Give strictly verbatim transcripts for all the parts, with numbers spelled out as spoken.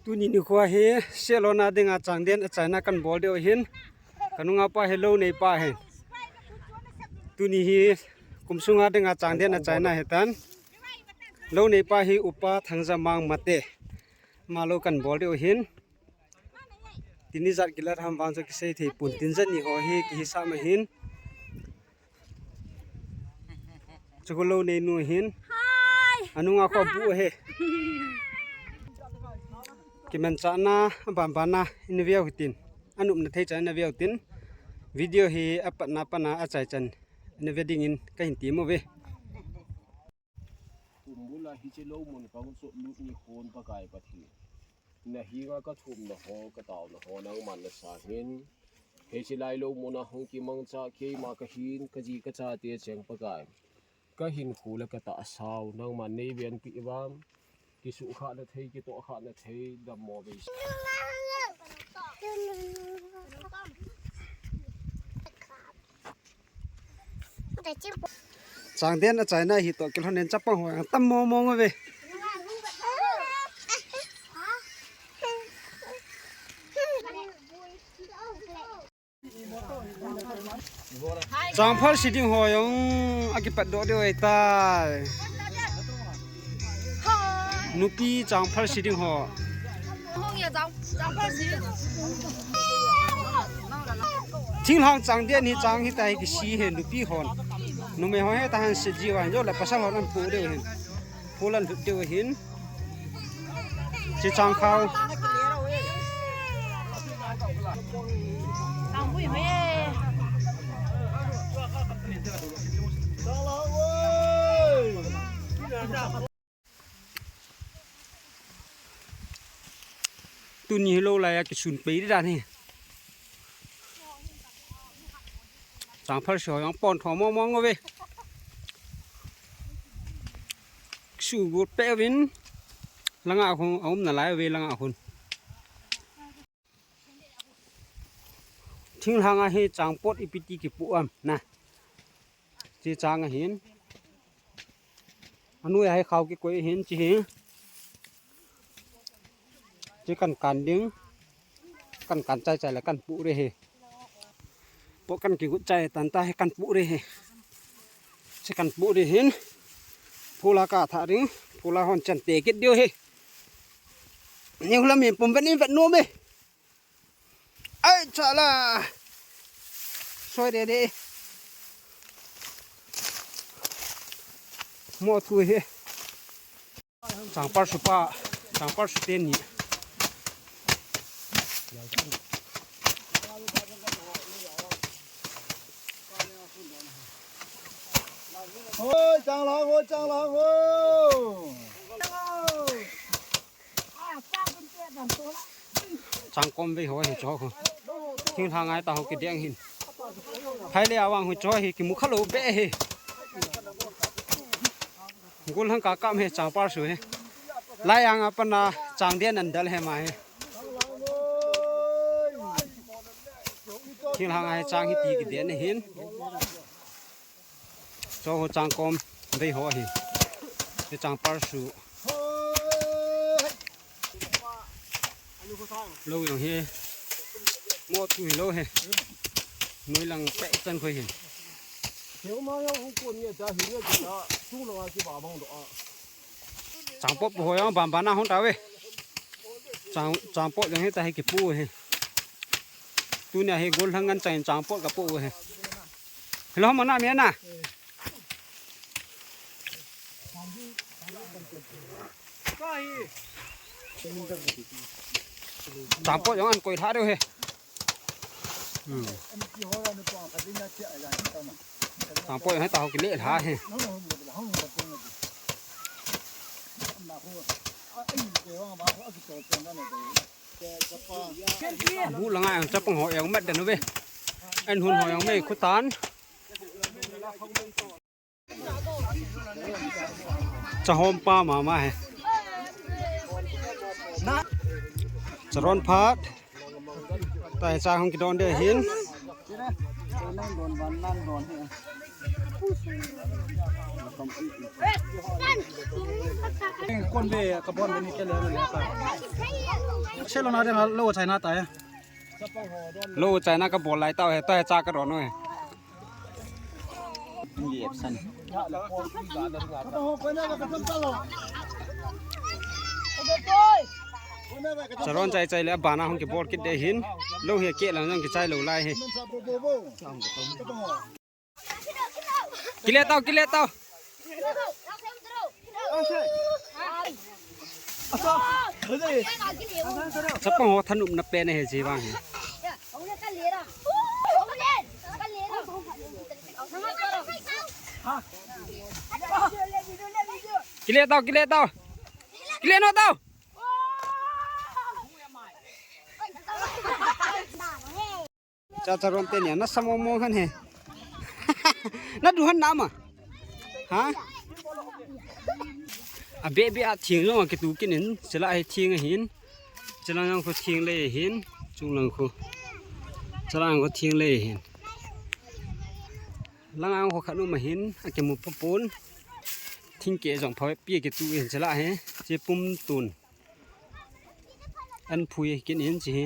Tuni nikho hi selona dinga changden achaina kan bol diu ahin. Kanunga pa hi lou neipa ahin. Tuni hi kum sunga dinga changden achaina ahitan. Lou neipa hi Upa Thangjamang Mate. Ama lou kan bol diu ahin. Tuni jat kilat ham vang chu kisei thei pon, tin jat ni ho hi kihisah ma ahin. Chu khu lou neinu ahin. Anunga khu abu ahi. Kimanchahna abanbana ina veu hitin, anopna thei chan ina veu tin, video hi apatna pana achaichan ina ve dingin kahin tem uve. Kumbula hiche lou mun kahung sot lut nikhon Pakai Pathen, nahenga kathumna ho, kataona ho nangman nasan hin. Hiche lai lou muna hung kimangcha keima kahin, kaji kachate cheng Pakai, kahinkho le katahsau nangman neivenpi uvam. Kisuhkhahna thei, kitohkhahna thei, dammo beisei. Changden achaina hi toh kilhonin chapang ho atam mong mong uve. Changphal siding ho jong akipatdoh diu ahitai. Nupi changphal siding ho. Thinglhang changden hi chang hitai, kisi hi nupi hon. Numei ho hi tahan se jiu ahin, jole pasal hon anpo diu ahin. Pholan lut diu ahin. Chi chang khao. Tuni hi lou lai a kisun pei dan hi. Changphal si ho jong pon tho mong mong uve. Kisu got peh uvin. Langa khun aum nalai uve, langa khun. Thinglhang a hi changpot ipi ti kipu am na. Chi chang ahin. Anoi a hi khao kikoi ahin chi hi. Chi kan kan ding. Kan kan chai chai le kan pu re hi. Po kan kigut chai tan ta hi kan pu re hi. Chi kan pu re hin. Phula ka tha ding. Phula hon chan te kit diu hi. Ni hula min pum vet in vet nom e. Ai, chala. Soi de de. Mo tu hi. Changpal supa, changpal su teni. Hoi, chang lang ho, chang lang ho. Changkom vei ho hi cho ho. Thinglhang a hi ta ho kideng hin. Phai le awang ho cho hi kimu khalou be hi. Gollhang ka kam hi changpal su hi. Lai ang a pana changden an dal hi ma hi. Thinglhang a hi chang hi ti kiden hin. Cho ho changkom vei ho hi. Hi changpal su. Lou jong hi. Mo tu hi lou hi. Noi lang peh chan khoi hi. Changpot pu ho jong ban ban a hung ta ve. Chang, changpot jong hi ta hi kipu hi. Tunia hi gollhang ngan chang changpot kapu hi. Hello, mana mi na. Changpot jong an koi tha deu he. Hmm. Changpot jong he ta ho kile tha he. Bu langa jong chapang ho jong mat den uve. An hun ho jong mei khu tan. Chahom pa mama he. Charon phat. Tai cha hung kidon de hin. Kon ve ka bon ni ke le le ka. Selo na ding lo chai na ta e. Lo chai na ka bol lai tau he, ta he cha ka ron he. Charon chai chai le bana hung kibol kit de hin. Lo hi ke lang jong kichai lo lai hi. Kile tau, kile tau. Chapang ho thanop na pen he ji vang hi. Kile tau, kile tau. Kile no tau. Cha Charon te nia, na sa mong mong han he. Na du han na ma. Ha? A be be a thing jong a kitu kit in, chila he thing a hin. Chilang jong khu thing le hin, chunglang khu. Chilang khu thing le hin. Lang ang khu khat nu ma hin, a kimu pa pon. Thing ke jong pha pi kitu in chila he. Che pum tun. An phui kin in chi hi.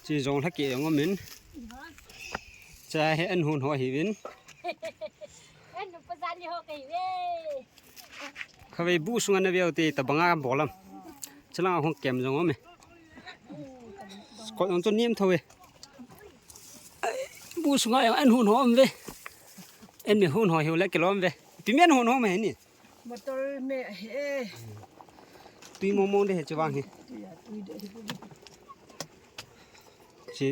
Chi jong lha ke jong min. Cha he an hun ho hi vin. An nu pa jan ni ho ke ve. Kha ve bu sung an ve te ta banga bolam. Chalang hong kem jong me. Ko jong chu nim tho ve. Bu sunga jong an hun ho ve. An me hun ho hi le ke lom ve. Pi men hun ho me ni. Motor me he. Tui mong mong de he chu vang he. Tui a, tui de he. Chi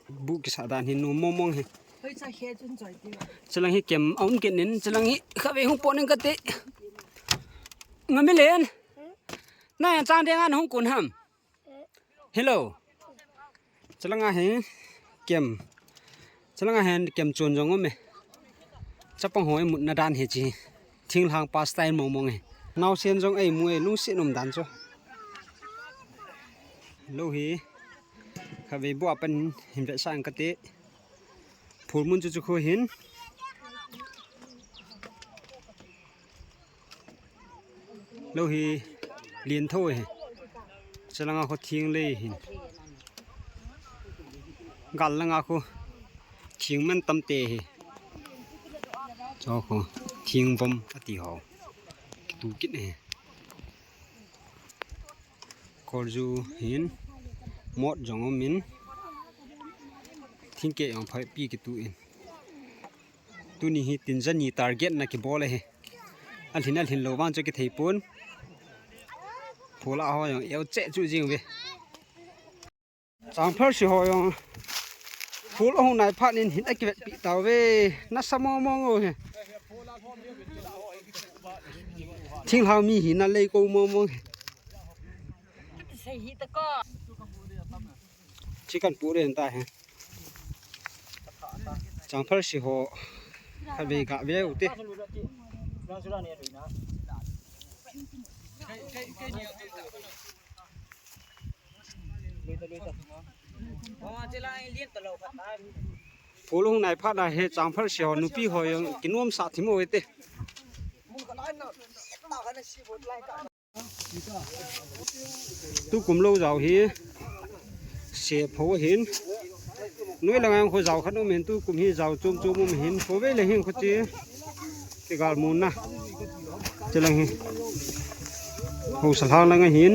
bu kisa dan hi nu mong mong he. Hoi cha he chun choi ti. Chilang hi kem aum ken nin, chilang hi kha ve hung po nin ka te. Ngami len. Na yang chang de ngan hung kun ham. Hello. Chalanga hi kem. Chalanga hi kem chon jong um e. Chapang ho imut na dan hi chi. Thinglhang pa style mong mong e. Naosen jong ei mu e, lungset um dan chu. Lo hi. Kha ve bu apan hin ve sang ka te. Phul mun chu chu khu hin. Lo hi lien tho hi. Chalanga khu thing le hin. Gal langa khu thing man tam te hi. Cho khu thing vom ati ho. Kitu kit hi. Kolju hin mot jong um in. Thingke jong phai pi kitu in. Tuni hi tin jani target na kibol ahi. Alhin alhin lou vang chu kithei pon. Phul a ho jong eu che chu jing ve. Changphal si ho jong. Phul a hung nai phat in hin a kivet pi tau ve. Nasa mong mong u hi. Thinglhang mi hi na lei ko mong mong hi. Sei hi ta ko. Chi kan pu den ta hi. Changphal si ho. Kha ve ga ve u te. Phul hung nai phat na hi changphal si ho nupi ho jong kinom sa thim u te. Tukum lou jao hi. Se pho hin. Noi langa khu jao khat um hin tukum hi jao chom chom um hin. Khovei le hin khu chi. Kigal mun na. Chilang hi. Ho sa lhang langa hin.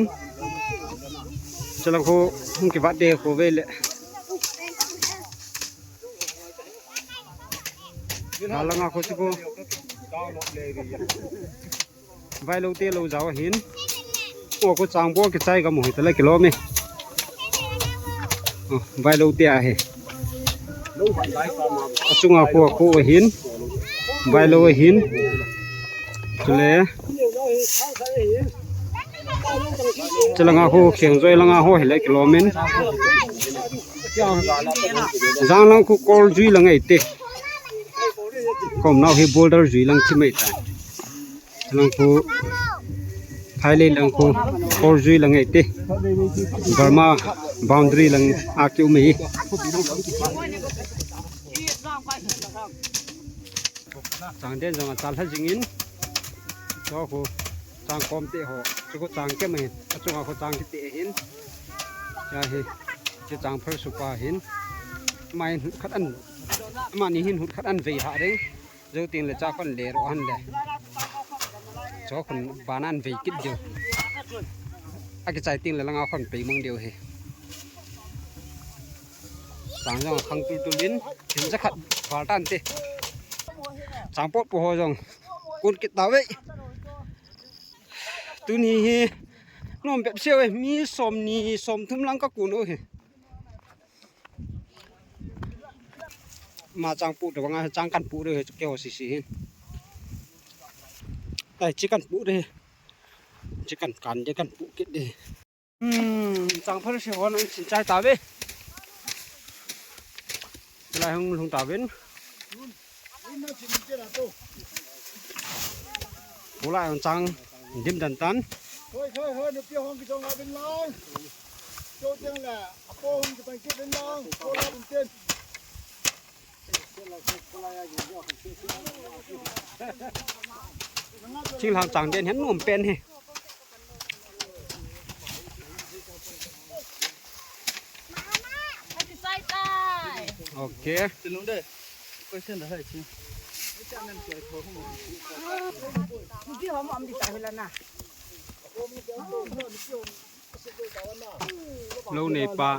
Chilang khu hung kivat de khovei le. Langa khu chi khu. Vailou te lou jao ahin. O, ko chang bo kichai ka mu hi tala kilom e. O, vailou te ahi. Achunga ko ko ahin. Vailou ahin. Chule. Chalanga ho kheng joi langa ho hi le kilom in. Jang lang khu kol jui lang ai te. Kom nau hi boulder jui lang chi mai ta. Lang khu, Thailand lang khu, Korzui lang ai te. Burma boundary lang a ki um e. Chang den jong a chal ha jing in. Cho khu. Chang kom te ho, chu ko chang kem hin, achunga ko chang kite hin. Cha hi, che chang phar su pa hin. Mai hin hut khat an, amani hin hut khat an vei ha reng. Jou ting le cha khon le ro han le. Cho khon banan vei kit diu. Akichai ting le langa khon pei mong diu hi. Chang jong khang tul tul in, tin ja khat val tan te. Chang pot po ho jong kun kit ta ve. Tuni hi nom bep seo e, mi som ni som thum lang ka kun u hi. Ma chang pu to banga chang kan pu de ke ho si si hin. Ai chi kan pu de. Chi kan kan de kan pu kit de. Hmm, chang phar se ho nang sin chai ta ve. Lai hung lung ta ven. Pulai hung chang dim dan tan. Hoi, hoi, hoi, nupi hong ki jong a bin lang. Cho tiang la, apo hong ki tang ki bin lang. Ko la bin ten. Thinglhang chang den hin nom pen hi. Ok. Lou nei pa.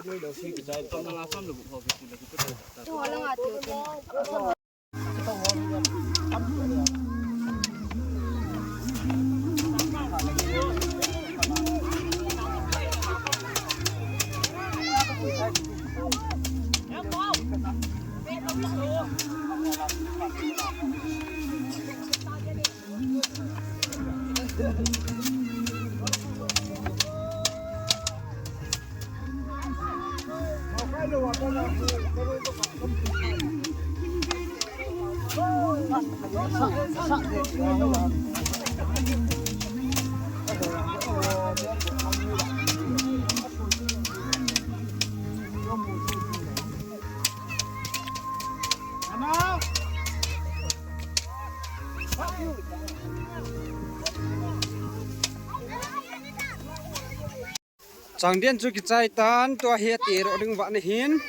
Chang den chu kichai tan, tua hi ati ro ding vah na hin.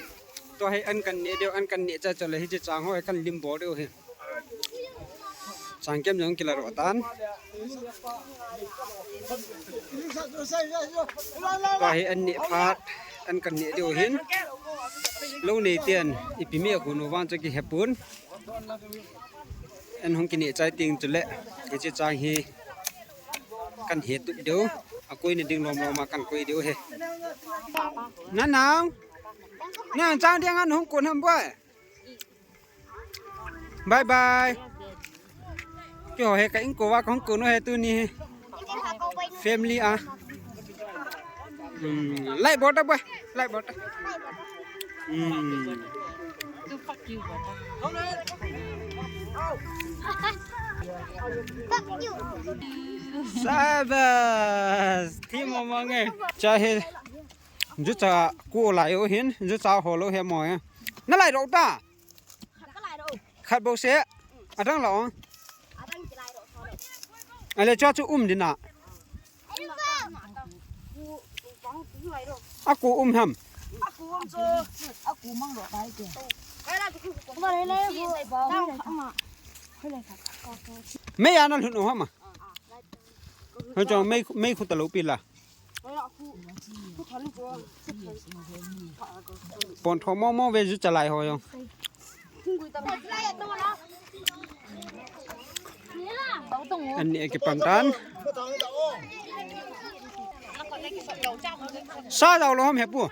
Tua hi an kan ne deu, an kan ne cha cha le hi chi chang ho kan lim bol deu hi. Chang kem jong kila ro tan. Tua hi an ne phat, an kan ne deu hin. Lou nei tian, ipi mi a kun vang chu ki hepun. An hung kine chai ting chu le, hiche chang hi kan he tup deu, a koi na ding lom lom a kan koi deu he. Na nau, na chang ding an hung kun ham boy. Bye bye. Keiho hi ka inko va ka hung kun u hi tuni hi. Family a. Hmm, light bol ta boy, light bol ta. Hmm. Sabas. Thi mo mo nge. Cha hi. Ju cha ko lai u hin, ju cha ho lou he mo e. Na lai ro ta. Khat bou se. Adang la ong. Ale cha chu um din a. A ku um ham. Mei a na lhun u ham a. Hoi chong mei, mei khu ta lou pi la. Pon tho mo mo ve ju cha lai ho jong. An ni ki pan tan. Sa jao lou ham he pu.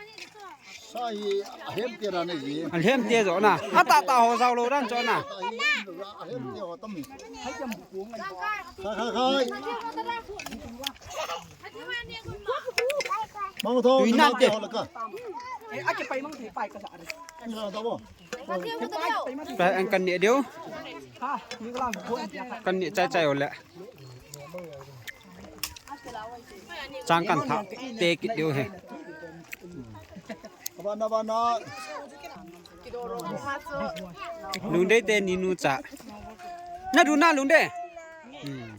Sa hi a hem te ra ne ji. A hem te jo na. A ta ta ho jao lou dan jo na. A hem te ho tam. Khai, khai, khai. Mang tho. Tui nan te. Mang tho la ka. Pai an kan ne deu. Kan ne chai chai u le. Chang kan tha te kit deu he. Bana, bana. Lungdei te ni nu cha. Na du na Lungdei. Hmm.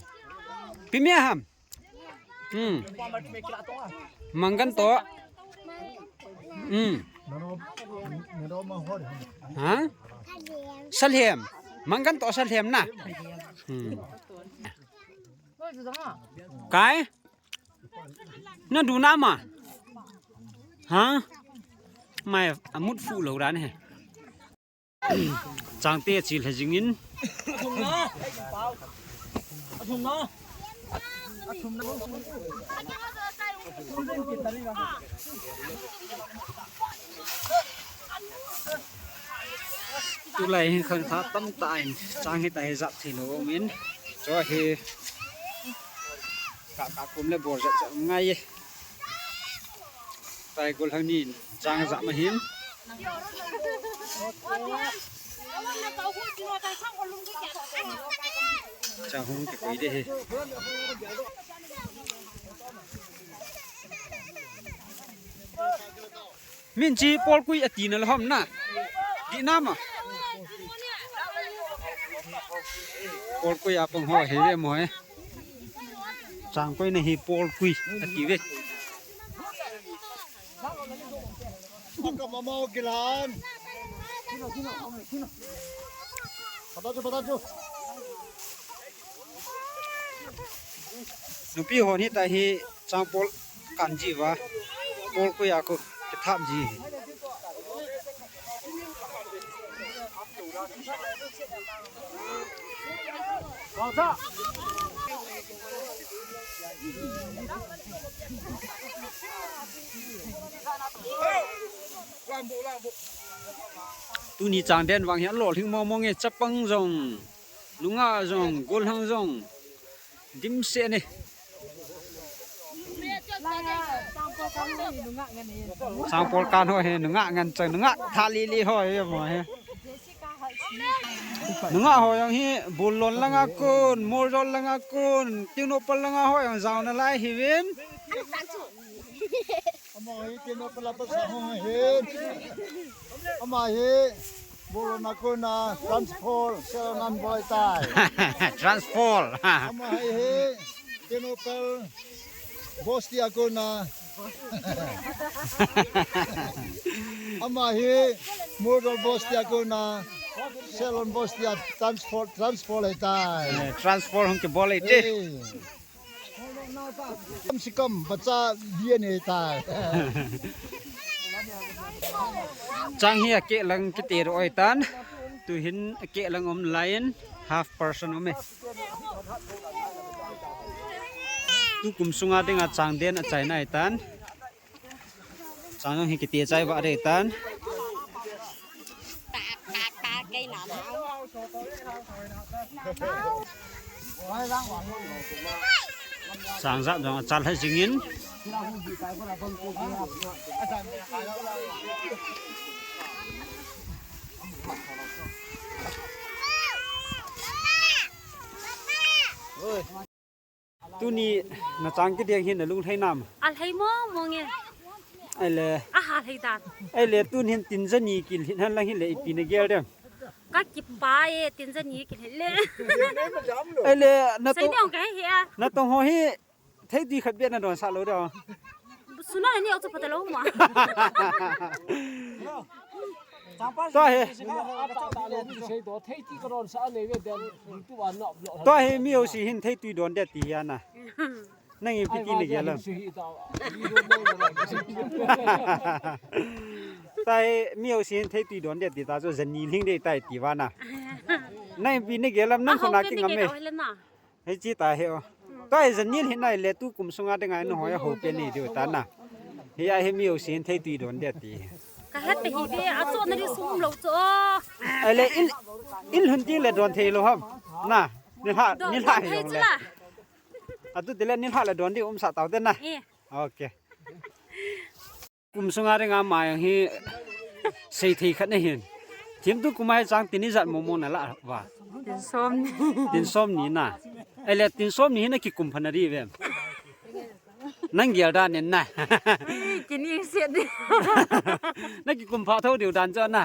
Pi me ham. Hmm. Manggan to. Hmm. Ha? Salhem. Manggan to salhem na. Hmm. Kai? Na du na ma? Ha? Mai amut fu lo dan he. Changte chi le jingin. Tulai hin khang tha tam ta in chang hi ta hi jap thi lo min. Cho hi ka ka kum le bor jap jap ngai ye. Tai gol hang nin chang jap ma hin. Chang hung ke koi de he. Min chi polkui ati na lhom na. Di na ma. Polkui a pang ho he ve mo he. Chang koi na hi polkui ati ve. Mama kilan. Patachu, patachu. Nupi hon hi ta hi chang pol kan ji va. Polkui a ko ke tham ji. Tuni chang den vang hi a lolhing mong mong e, chapang jong, nungah jong, golhang jong, dimset e. Chang pol kan ho hi nungah ngen chang, nungah tha li li ho hi mo hi. Nungah ho jong hi Bulon langa kon, Moljol langa kon, Tengnoupal langa ho jong jao na lai hi vin. Ama hi Tengnoupal a pasal ho hin. Ama hi Bulon a kon a transfer, sel nan bol tai. Transfer. Ama hi hi Tengnoupal bosti a kon a. Ama hi Moljol bosti a kon a. Selon bosti a transfer, transfer le tai. Eh, transfer hung ke bol le te. Eh. Kam si kam, bacha D N A tai. Chang hi a ke lang kiti ro oi tan. Tu hin a ke lang um lai in half person um e. Tu kum sunga dinga chang den a chai nai tan. Chang hi kiti chai ba re tan. Chang jat jong a chal hai jingin. Tuni na chang kideng hin na lunglhai nam? A lhai mong mong e. Ai le. A ha lhai dan. Ai le tun hin tin jani kilhin han lang hin le ipi na gel dem? Ka kipa e, tin jani kilhin le. Ai le na tong. Sai dong ka hi a. Na tong ho hi thei di khat bia na don sa lo do. Suna ni au chu pata lo ma. To he. To he mi o si hin thei tui don de ti ya na. Nang ipi ti na gel lam. Ta he mi o si hin thei tui don de ti ta chu jani ling de tai ti va na. Nang ipi na gel lam nang ko na ki ngam e. Hei chi ta he o. Ta hi jani hin nai le tu kum sunga de ngai no ho ya ho pe ni diu ta na. Hi a hi mi o si hin thei tui don de ti. Ka het pe hi be a cho na ri sum lo cho. Ai le in in hun ti le don thei lo ham. Na, ni ha ni ha he yong le. A tu ti le ni ha le don di um sa tau te na. Okay. Kum sunga ringa mai hi sei thei khat na hin. Thim tu kum ai chang tin ijat mo mo na la va. Tin som ni. Tin som ni na. Ai le tin som ni hi na kikum pha na ri ve. Nang gel dan nen na. Kini se di. Na kikum pha tho diu dan cho na.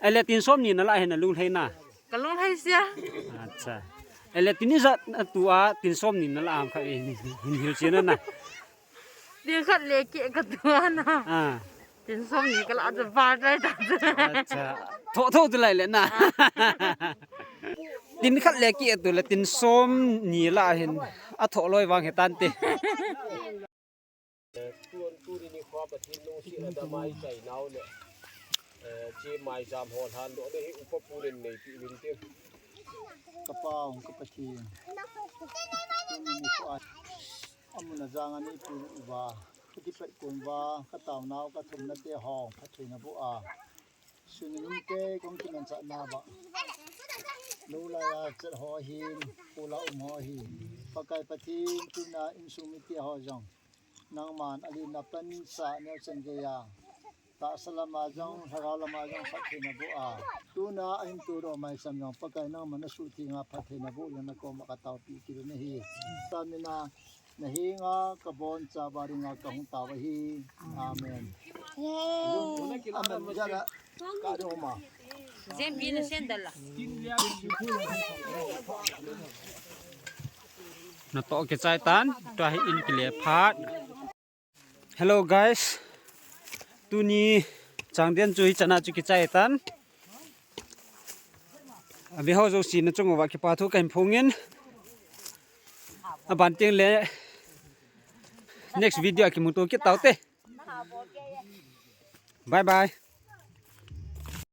Ai le tin som ni na la hin na lunglhai na. Ka lunglhai sia. Acha. Ele tin ijat a tua tin som ni na la am kha e ni. Hin hil chena na. Tin khat le keh ka tua na. Ah. Tin som ni ka la chu bar dai ta chu. Acha. Tho tho tu lai le na. Tin khat le keh tu le tin som ni la hin. A tho loi vang he tan te. Tuan tuni nikho Pathen lungsetna dama i chai nau le, eh, che mai jam ho lhan doh le hi upa pu len nei pi vin te. Ka Pa, ka Pathen. Tuni nikho a, amun ajang a nei pu uva, ka kipat kon uva, ka taonau, ka thumna te ho, ka theina bu a. Suni nung te kong kiman cha na ba. Lo la ya chet ho hin, pu la um ho hin. Pakai Pathen, tuna insung mi te ho jong. Nangman alin na pan sa neo chen gei a. Tahsa lama jong, lhagao lama jong phattheina boh a. Tuna ahin tu ro mai sam jong Pakai nangman na suhtheng a phattheina boh le na koma ka taopi kit u ahi. Samina na henga ka boncha ba dinga ka hung tao ahi. Amen. Amen. Jara ka dong ma. Jen pi na sendal la. Na to ke chai tan, to hi in kile phat. Hello guys. Tuni chang den chu hi chana chu kichai tan. Abi ho jo si na chung wa kipa thu kan phungin. Aban ting le next video kimuto kit taute. Bye bye.